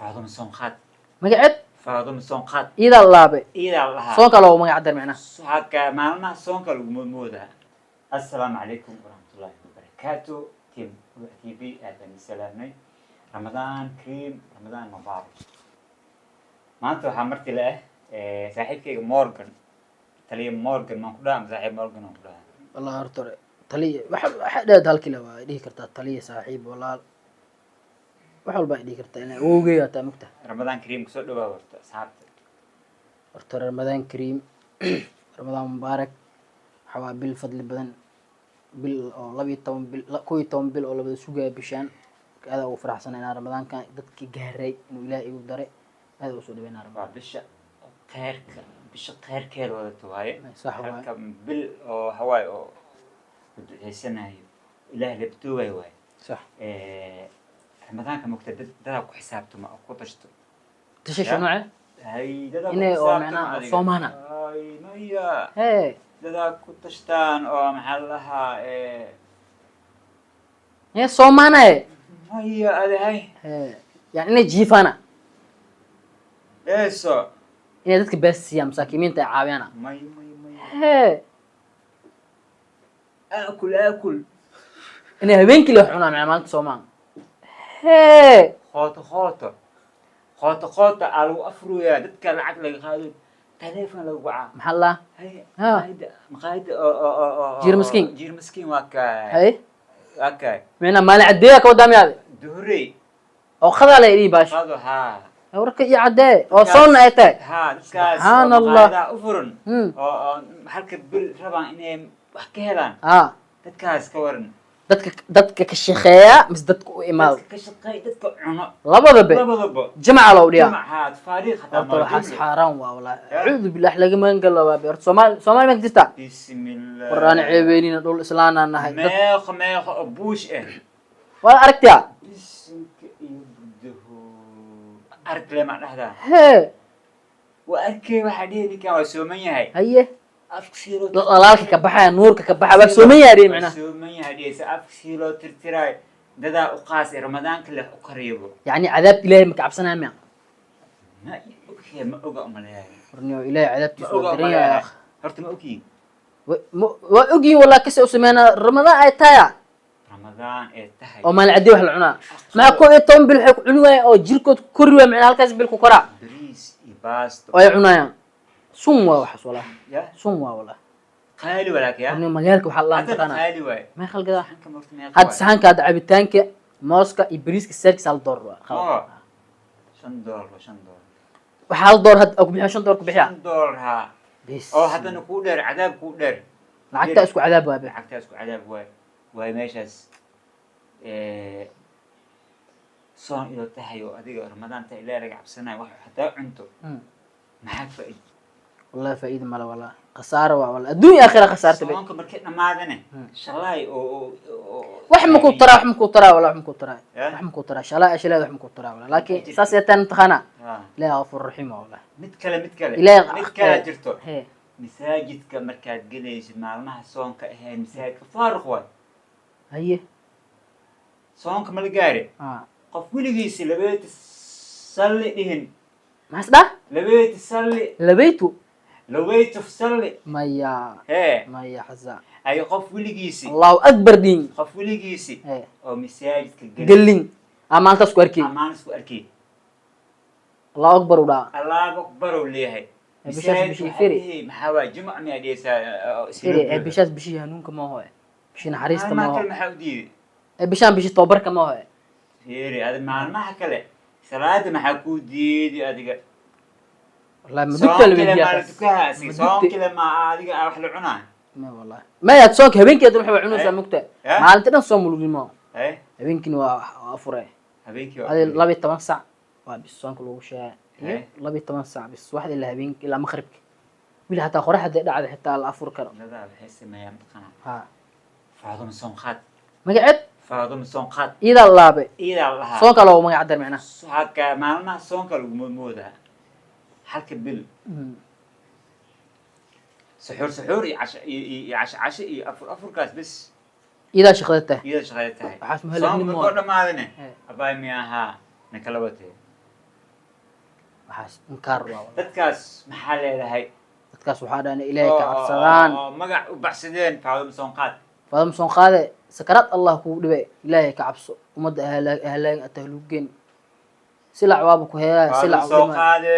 Faadumo Soonqaad. Magaceed? Faadumo Soonqaad. Iidaa laabe. Iidaa la dhahaa. Soonka loogu magac dar micnaha. Haka maalmaha soonka lagu moodmoodaa. Assalaamu calaykum waraxmatullaahi wabarakaatu. Team Ubax TV, aad baan idin salaamay. Ramadaan kariim, Ramadaan mubaarak. Maanta waxaa marti la ah saaxiibkayga Morgan, taliya Morgan maan ku dhaha ama saaxiib Morgan aan ku dhaha? Wallahi horta hore taliya waxa dheed halkii le waa dhihi kartaa taliya, saaxiib, walaal, wax walba ay dhihi kartaa inaa awowgey hataa mugta. Ramadaan kariim, kusoo dhawaa horta asxaabta. Horta hore Ramadaan kariim, Ramadaan mubaarak. Waxa waa bil fadli badan, bil oo 12 bil, 11 bil oo labada sugaya bishaan. Aad ugu faraxsana inaan Ramadaankan dadkii gaaray inuu Ilaah igu daray. Aad ugu soo dhaweynaa Ramadaan. Waa bisha kheyrka, bisha kheyrkeeda wadato waaye. Sax waaye. Halka bil oo waxawaaye oo la duceysanayo, Ilaah la batuugayo waaye. Sax. Ramadaanka mogta dad dadaa ku xisaabtama oo ku tashto. Tashasha Ya. nooce? Hay, dadaa ku Inay oo xisaabtama micnaha adiga. soomaana. Ay, maya. Hee. Dadaa ku tashtaan oo maxaa la dhahaa Hee, soomaanaye. Maya adi hay. Hee, yani inay jiifaana. Eso. Inay dadka baas siiyaan, masaakiimiinta ay caawiyaan. Maya, maya, maya. Hee. Akul, akul. Inay habeenkii la wax cunaan micnaa maalinta soomaan. Hee. Qooto, qooto, qooto, qooto aa lagu afruyaa. Dadka lacag laga qaado, taleefon lagu wacaa. Maxaa la hay. Ha. Maqaayada, maqaayada oo Jiir miskiin. Jiir miskiin waa kaay. Hay. Waa kaay. Micnaa maalin caddeeya ka wadaa miyaade? Duhurey. Oo qadaa la idhihi baash. Qado, haa. Warka iyo caddee oo soonna ay tahay. Haa, dadkaas oo Subxaan Allah. maqaayadaha u furan oo halka bil rabaan inay wax ka helaan. Dadkaas ka waran? Dadka ka shaqeeya mise dadka u imaado? Dadka ka shaqeey, dadka cuno. Labadaba. Labadaba. Jamaca loo dhiyaa. Jamac, haa, tafaariiq hataa. Horta waxaas ma xaaraan waa wallahi. Ya. Acuudu billah, laga magan galo waa horta. Soomaali, Soomaali ma ka jirtaa? Bismillah. War aan ceebeynina, dhul islaanaan nahay dad. Meeqa, meeqa oo buush ah. Waa aragtiyaa. Bisinka iyo budaho, arag le ma dhahdaa. Hee. Waa arkay, waxaa dhihi ninkan waa sooman yahay. Haye. Afka sii loo Dhalaalka ka baxaya, nuurka ka baxaya, waa sooman yahay dhihi waa macnaha. Sooman yahay dhihaysa, afka sii loo tirtiraayo. Dadaa u qaas ee Ramadaanka leh u kariyabo. Yacni cadaab Ilaahay ma ka cabsanaya miya? Ma ogyahay, ma oga umaleeyahay. Warniyo, Ilaahay Ma cadaabtiisa oga waa daran yahay. umaleeyahay. Akh. Horta ma ogyihin. Waa ogyihin walaa, kasi u sameynaa Ramadaan ay tahaya. Ramadaan ee tahay. Oo maalin caddi wax la cunaa, maxaa 11 bil waxay ku cuni waayeen oo jirkood ku kori waaya macnaa halkaas bil ku koraa? Bariis iyo baasto. Oo ay cunayaan sun waa waxaas walaa. Ya. Sun waa walaa. Qaali walaak ya. Warniyo, magaalka waxaa la Hadda mataqaanaa qaali waay. May khalgadaa? Saxanka marta meeqa Hadda waay? saxanka hadda cabitaanka, mooska iyo bariiska seerkiisa $1 waa. Oo. $5 waa $5. Waxaa $1 hadda ku bixiya, $5 ku bixiya. $5, haa. Bes. Oo haddana kuu dheer cadaab, kuu dheer. Lacagtaa isku cadaab waa be. Lacagtaa isku cadaab waay waay meeshaas. Soon ilo tahay oo adiga Ramadaan tahay, Ilaahay laga cabsanayo, wax hadaa cunto maxaa faa'iido? Wallahi faa'iida male walaa, khasaaro waa walaa, adduun iyo aakhira khasaarta be. Soonka markay dhamaadane shalaay oo Wax ma ku taraa, wax ma ku taraa walaa, wax ma ku taraa. Ya? Wax ma ku taraa shalaa, shalaa wax ma ku taraa walaa, laakiin saas ay tahay mataqaanaa. Ilaahay ghafuur raxiim waa walaa. Mid kale, mid kale. Ilaahay Mid kale jirto. Hee. Masaajidka markaad gelaysid maalmaha soonka ahayn, masaajidka faaruq waay. Haye. Soonka ma la gaari. Qof weligiisi labeeti salli dhihin. Maxaa is dhah? Labeeti salli. Labaytu. Laweytu salli. Maya. Hee. Maya xasa. Ay, qof weligiisi. Allahu akbar dhihin. Qof weligiisi hee oo masaajidka gelin. Gelin aa maalintaas ku arkay. Amaan isku arkay. Allahu akbar u dhaca. Allahu akbar uu leeyahay. Ee, bishaas Masaajidka bishii waxaa firi. dhihi, maxaa waay, jumuc miyaa dhihaysaa Firi, ee bishaas bishii hanuunka ma aho, bishii naxariista ma maalmaha aho. Kale maxaa u diiday? Ee bishaan bishii tababarka ma aho. Fiiri adi, maalmaha kale salaada maxaa kuu diiday adiga? Wallahi ma dugta la Soon kale maa la weydiiyaa. tukaha asiga? Ma Soon dugte. kale ma adiga aa wax la cunaa? Ma wallahi maya, soonka habeenkii hadda waxay cunaysaa Eh? mugta. Eh? Maalinta dhan soon mulugimo. Eh. Habeenkiina waa afure. Habeenkii waa Adi 12 sac waa bis soonka lagu sheegay iyo Eh? 12 sac bis subaxda ilaa habeenki, ilaa maqribka wili, hataa qorax hadday dhacda xitaa la afur karo. Dadaa waxay sameeyaan mataqaanaa? Ha. Faadumo Soonqaad. Magaceed? Faadumo Soonqaad. Iidaa laabe. Iidaa la dhahaa. Soonka loogu magac dar macnaha. Haka maalmaha soonka lagu moodmoodaa halka bil. Suxuur, suxuur iyo casho iyo casho, casho iyo afur, afurkaas bes. Iidaa shaqada tahay. Iyada shaqada tahay. Waxaas muhalafnimo Soonka waa. markoo dhamaadane Eh. abaay mi ahaa na kala watee. Waxaas inkaar waa wallahi. Dadkaas maxaa leedahay? Dadkaas waxaa dhahan Ilaahay ka cabsadaan. Oo magac u baxsadeen Faaduma Soonqaad. Faaduma Soon Qaade, sakaraad Allah kugu dhibay, Ilaahay ka cabso. Ummadda ahlaagin, atahluugeen, silac waaba ku heeyaa, silac Faaduma u Soo dhimay. Qaade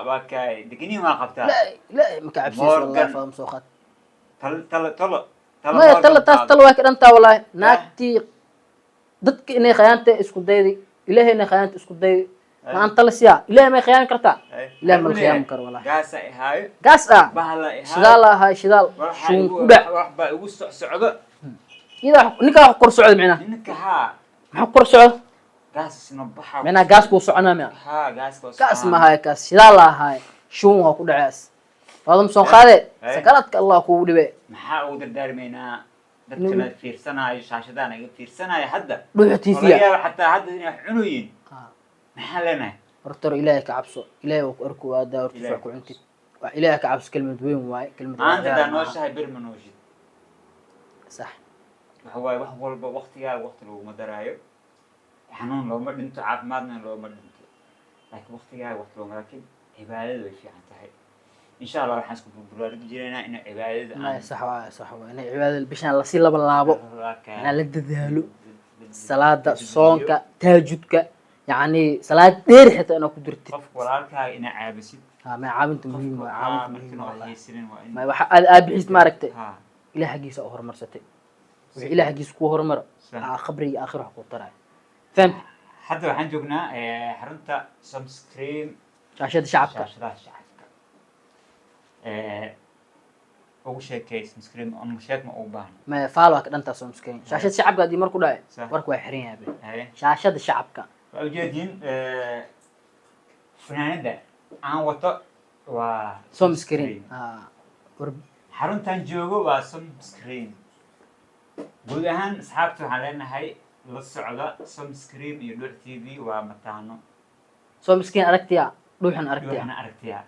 waa kay digniin waa qabtaa. Ilaahay, Ilaahay maka cabsayso wallahi. Morgan. Faaduma Soo Qaad. Talo, talo, talo, talo. Maya. Morgan Tala taas. qaado. Tala waa ka dhantaa wallahi. Naagtii dadka inay khayaanta isku dayday, Ilaahay inay khayaanta isku dayday, ma aan tala siyaa? Ilaahay may khiyaami kartaa? Ilaahay ma la khiyaami karo wallahi. Gaasa ihaayo. Gaas ah. Bahla ihaayo. Shidaal ahaa, shidaal. Waxa shuun igu ku dhac. Wax baa igu socdo. Iyadaa ninkaa wax kor socda micnaha. Ninka haa. Maxaa kor socda? Gaas isna baxa. Micnaha gaas kuu soconaa miya? Haa, gaaska waa Gaas soconaa. ma ahaay kaas, shidaal ahaay, shuun waa ku dhacaas. Faadum Soon Qaade, sakaraadka Allah kugu dhibe. Maxaa ugu dardaarmaynaa dadka la fiirsanaayo, shaashadaha naga fiirsanaayo hadda? Dhuuxa oo laga tiifiya. Yaabo xataa hadda inay wax cunoyiin. Maxaa leenahay? Horta hore Ilaahay ka cabso, Ilaahay waa ku arko, waadaa hortiis Ilaahay wax ku cuntid. Wax Ilaahay ka cabso kelmad weyn waaye, kelmad maanta ciyaar hadaa maaha. Nooshahay bir ma nooshid. Sax. Waxa waaye, wax walba waktigaaga wakti laguma daraayo. Xanuun looma dhinto, caafimaadna looma dhinto, laakiin waktigaaga wakti looma, laakiin cibaadada way fiican tahay. Insha Allah waxaan isku burburaarugi jiraynaa in cibaadada Maya, sax waaye, sax waaye, inay cibaadada bishaan lasii laba laabo, inaan la dadaalo salaada, soonka, taajudka, yacni salaad dheer xitaa inaad ku dirtid. Qofka walaalkaaga inaa caabisid. Ha, maya, caawinta muhiim waa, qofka caawinta markii muhiim wax wallahi. Haysanin waa in Maya, waxa aad aabixisid maaragtay, ha Ilaah xaggiisa u horumarsatay, wixii Ilaah xaggiisa kuu horumaro Sax. aa qabriga aakhir wax kuu taraya, fahamti? Hadda waxaan joognaa xarunta Somscreen. Shaashada shacabka. Shaashadaha shacabka. Ugu sheekay Somscreen ama sheeg ma ugu baahna? Maya, faal waa ka dhantaa Somscreen. Shaashada shacabka haddii mar ku dhacay, Sax. warka waa xiran yahay be. Haye. Shaashada shacabka. Waa ujeediin, funaanada aan wato waa Somscreen war. Xaruntan joogo waa Somscreen. Guud ahaan asxaabta waxaan leenahay la socda Somscreen iyo Dhuux TV waa mataano. Somscreen aragtiya, Dhuuxan aragtiya. Dhuuxna aragtiya,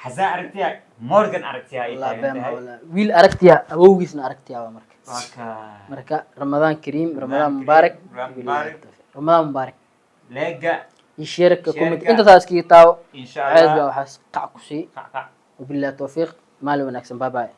Xasaa aragtiya, Morgan aragtiya ay Wallah taagan been tahay. Wallah wiil aragtiya, awowgiisna aragtiya waa marka. Waa ka. Marka Ramadaan kariim, Ramadaan Kariim, mubaarak. Ramadaan mubaarak. Ramadaan mubaarak. Leega. Iyo share-ka, comment. Share-ka. Inta taas iskaga taawo. Insha ceed Allah. Baa waxaas qac ku sii. Qac qac. Wabillahi tawfiiq, maalin wanaagsan, bye bye.